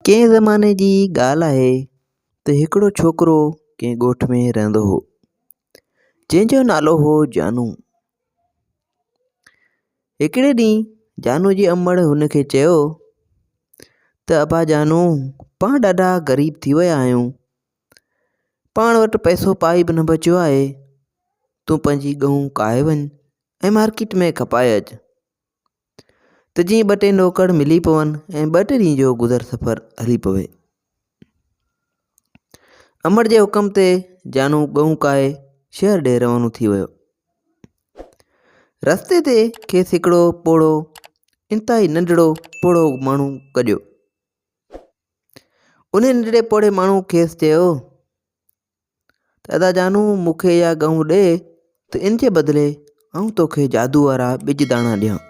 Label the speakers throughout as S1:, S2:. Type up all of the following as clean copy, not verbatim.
S1: ڪنهن زماني جي ڳالهه آهي ته هڪڙو ڇوڪرو ڪنهن ڳوٺ ۾ رهندو هو، جنهن جو نالو هو جانو. هڪڙي ڏينهن جانو جي امڙ هن کي چيو ته ابا جانو پاڻ ڏاڍا غريب ٿي ويا آهيون، پاڻ وٽ پئسو پائي به نه بچيو آهي، تون پنهنجي ڳئون ڪاهي وڃ ۽ مارڪيٽ ۾ کپائي اچ. ته جيئن ٻه ٽي نوڪڙ ملي پون ۽ ٻه ٽي ڏينهن جو گذر سفر هلي پوي. امڙ جي حڪم تي جانو ڳئون ڪاهي شهر ڏي روانو ٿي ويو. رستي تي کيس هڪڙو پوڙهو انتهائي ننڍڙو پوڙهو ماڻهو گڏيو. انهي ننڍڙي پوڙهي ماڻهو کيس چيو ته ادا جانو مون کي اها ڳئون ڏي ته ان جي بدلي آئون توکي جادو وارا ٻج داڻا ڏيان.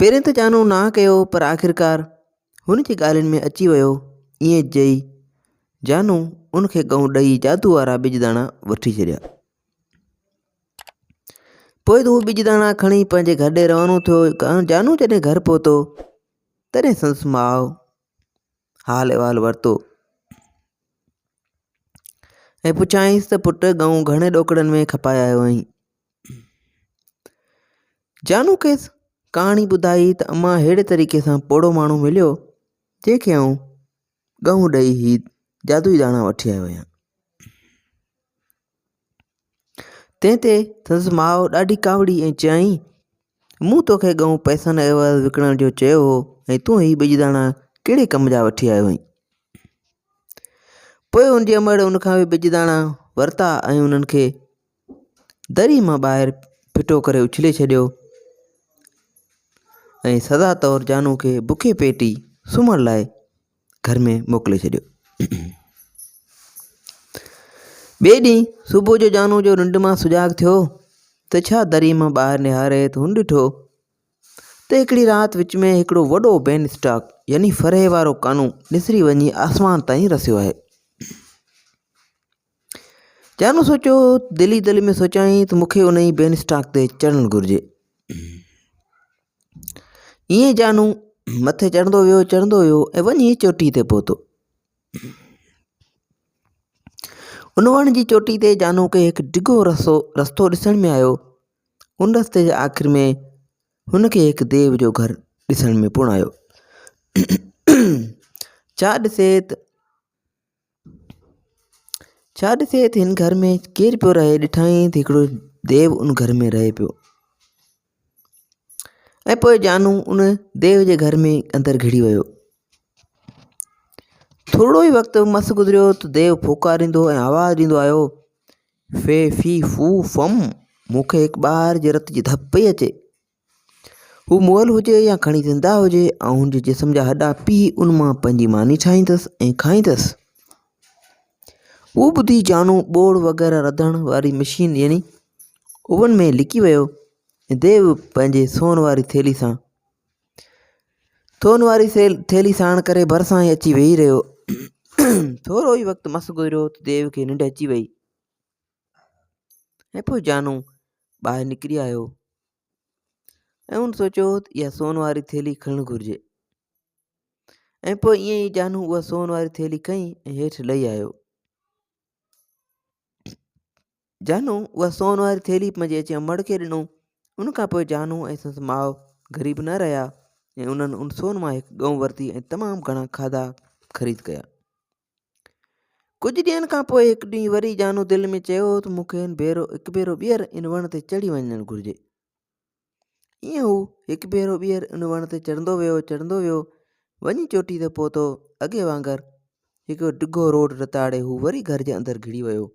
S1: پهرين ته جانو نه ڪيو پر آخرڪار هن جي ڳالهين ۾ اچي ويو. ائين چئي جانو ان کي ڳئون ڏئي جادو وارا ٻج داڻا وٺي ڇڏيا. پوء ته هو ٻج داڻا کڻي پنهنجي گهر ڏي روانو ٿيو. جانو جڏهن گهر پهتو تڏهن سندس ماء حال احوال ورتو ۽ پڇيائينس ته پٽ ڳئون گهڻي ڏوڪڙن ۾ کپائي آيو آهين؟ جانو کيس ڪهاڻي ٻڌائي ته امان ههڙي طريقي سان پوڙهو ماڻهو مليو جنهن کي آئون ڳئون ڏئي هي جادوئي داڻا وٺي آيو آهيان. تنهن تي سندس ماء ڏاڍي ڪاوڙي ۽ چيائين، مون توکي ڳئون پئسن عيوض وڪڻڻ جو چيو هو ۽ تون هي ٻج داڻا ڪهڙي ڪم جا وٺي آيو آهين؟ پوء ان جي امڙ ان کان به ٻج داڻا ورتا ۽ انهن کي دري مان ٻاهر ڦٽو ڪري اڇلي ڇڏيو ۽ سزا طور جانو کي بکي پيٽ ئي سمهڻ لاء گهر ۾ موڪلي ڇڏيو. ٻئي ڏينهن صبح جو جانو جو ننڊ مان سجاڳ ٿيو ته ڇا دريء مان ٻاهر نهاري ته هن ڏٺو ته هڪڙي رات وچ ۾ هڪڙو وڏو بين اسٽاڪ يعني ڦرهي وارو ڪانو نسري وڃي آسمان تائين رسيو آهي. جانو سوچيو دل ئي دل ۾ سوچيائين ته مون کي انهي بين اسٽاڪ تي چڙهڻ گهرجي. ائين جانو مٿي چڙهندو ويو چڙهندو ويو ۽ وڃي چوٽي تي پهتو. ان وڻ جي چوٽي تي جانو کي هڪ ڊگهو رسو رستو ڏسڻ ۾ آيو. ان رستي جي آخر ۾ هن کي هڪ ديو جو گهر ڏسڻ ۾ پڻ آيو. ڇا ڏسي ته ڇا ڏسي ته هن گهر ۾ ڪير پيو رهي ڏٺائين ته هڪڙو ديو ان گهر ۾ رهي پيو ۽ پوء جانو ان ديو جي گهر ۾ اندر گهڙي ويو ٿورو ئي وقت مس گذريو ته ديو ڦوڪاريندو ۽ آواز ڏيندو آيو في في فو فم مون کي هڪ ٻار جي رت جي ڌپ پئي اچي هو مئل هجي يا کڻي زنده هجي، آئون هن جي جسم جا هڏا پيهي ان مان پنهنجي ماني ٺاهيندس ۽ کائيندس. اهو ٻڌي جانو ٻوڙ وغيره رڌڻ واري مشين يعني اوون ۾ لڪي ويو ۽ ديو پنهنجي سون واري ٿيلهي سان سون واري ٿيلهي ساڻ ڪري ڀرسان ئي اچي ويهي رهيو. ٿورو ئي وقت مس گذريو ته ديو کي ننڊ اچي وئي ۽ پوء جانو ٻاهر نڪري آيو. ۽ هن سوچيو ته اها سون واري ٿيلهي کڻڻ گهرجي ۽ پوء ائين ئي جانو اها سون واري ٿيلهي کنئي ۽ هيٺ لهي آيو. جانو اها سون واري ٿيلهي پنهنجي اچي امڙ کي ڏنو. ان کان پوء جانو ۽ سندس ماء غريب نه رهيا ۽ انهن ان سون مان هڪ ڳئون ورتي ۽ تمام گهڻا کاڌا خريد ڪيا. ڪجهه ڏينهن کان پوء هڪ ڏينهن وري جانو دل ۾ چيو ته مون کي ڀيرو هڪ ڀيرو ٻيهر ان وڻ تي چڙهي وڃڻ گهرجي. ائين هو هڪ ڀيرو ٻيهر ان وڻ تي چڙهندو ويو چڙهندو ويو وڃي چوٽي تي پهتو اڳي وانگر هڪ ڊگهو روڊ لتاڙي هو وري گهر جي اندر گهڙي ويو.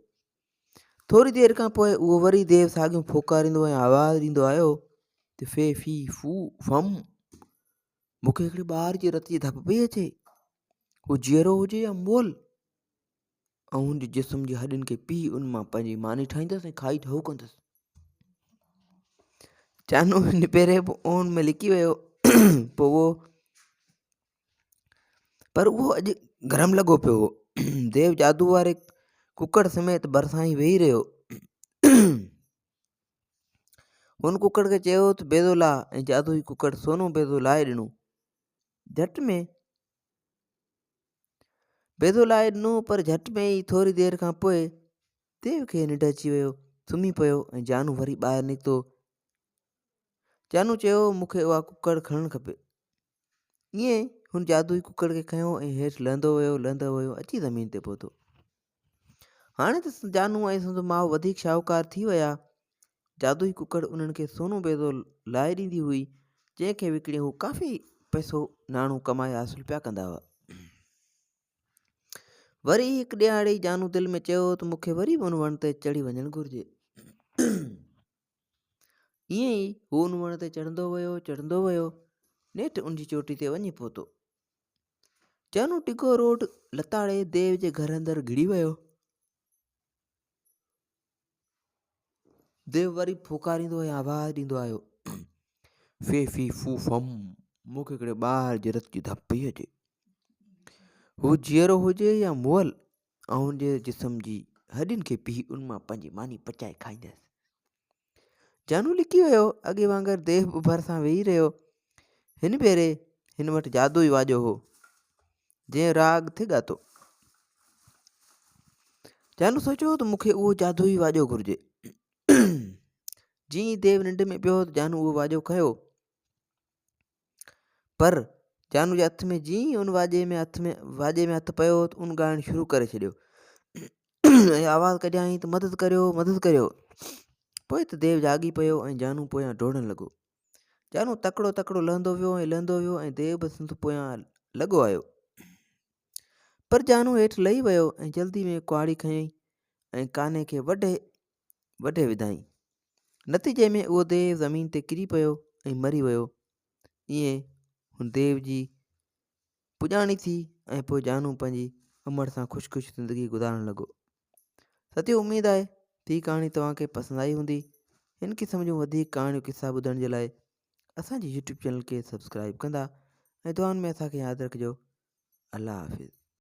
S1: ٿوري دير کان پوء اهو وري ديو ساڳيون ڦوڪاريندو ۽ آواز ڏيندو آيو ته في في فو فم مون کي هڪڙي ٻار جي رت جي ڌپ پئي اچي. هو جيئرو هجي يا مئل، آئون هن جي جسم جي هڏين کي پيهي ان مان پنهنجي ماني ٺاهيندس ۽ کائي ڍؤ ڪندس. چانو هن پهرين به اون ۾ لڪي ويو پوء اهو پر اهو اڄ گرم لڳو پيو هو. ديو جادو واري ڪڪڙ سميت ڀرسان ئي ويهي رهيو. هن ڪڪڙ کي چيو ته بيضو لاهه ۽ جادوئي ڪڪڙ سونو بيضو لاهي ڏنو. جهٽ ۾ بيضو لاهي ڏنو پر جهٽ ۾ ئي ٿوري دير کان پوء ديو کي ننڊ اچي ويو، سمهي پيو ۽ جانو وري ٻاهر نڪتو. جانو چيو، مون کي اها ڪڪڙ کڻڻ کپي. ائين هن جادوئي ڪڪڙ کي کنيو ۽ هيٺ لهندو ويو، لهندو ويو، اچي زمين تي پهتو. هاڻي ته جانو ۽ سندس ماء وڌيڪ شاهوڪار ٿي ويا. جادوئي ڪڪڙ انهن کي سونو بيضو لائي ڏيندي هئي، جنهن کي وڪڻي هو ڪافي پئسو ناڻو ڪمائي حاصل پيا ڪندا هئا. وري هڪ ڏيهاڙي جانو دل ۾ چيو ته مون کي وري به ان وڻ تي چڙهي وڃڻ گهرجي. ائين ئي هو ان وڻ تي چڙهندو ويو، چڙهندو ويو، نيٺ ان جي چوٽي تي وڃي پهتو. جانو ڊگهو روڊ لتاڙي ديو جي گهر اندر گهڙي ويو. ديو وري ڦوڪاريندو ۽ آواز ڏيندو آيو، في في فو فم، مون کي هڪڙي ٻار جي رت جي ڌپ پئي اچي. هو جيئرو هجي يا مئل، آئون هن جي جسم جي هڏين کي پيهي ان مان پنهنجي ماني پچائي کائيندس. جانو لڪي ويو. اڳي وانگر ديو به ڀرسان ويهي رهيو. هن ڀيري هن وٽ جادوئي واڄو هو، جنهن راڳ ٿي ڳاتو. جانو سوچيو ته مون کي اهو جادوئي واڄو گهرجي. جيئن ئي ديو ننڊ ۾ پيو ته جانو اهو واڄو کنيو. پر جانو جي هٿ ۾ جيئن ئي ان واڄي ۾ هٿ ۾ واڄي ۾ هٿ پيو ته ان ڳائڻ شروع ڪري ڇڏيو ۽ آواز ڪڍيائين ته مدد ڪريو مدد ڪريو پوء ته ديو جاڳي پيو ۽ جانو پويان ڊوڙڻ لڳو جانو تڪڙو تڪڙو لهندو ويو ۽ لهندو ويو ۽ ديو به سندس پويان لڳو آيو پر جانو هيٺ لهي ويو ۽ جلدي ۾ ڪهاڙي کنيائين ۽ ڪاني کي وڍي وڍي وڌائين. نتيجي ۾ اهو ديو زمين تي ڪري پيو ۽ مري ويو. ائين هن ديو جي پڄاڻي ٿي ۽ پوء جانو پنهنجي امڙ سان خوش خوش زندگي گذارڻ لڳو. ساٿيو اميد آهي ته هي ڪهاڻي توهان کي پسند آئي هوندي. هن قسم جون وڌيڪ ڪهاڻيون قصا ٻڌڻ جي لاء اسان جي يوٽيوب چينل کي سبسڪرائب ڪندا ۽ دعائن ۾ اسان کي ياد رکجو. الله حافظ.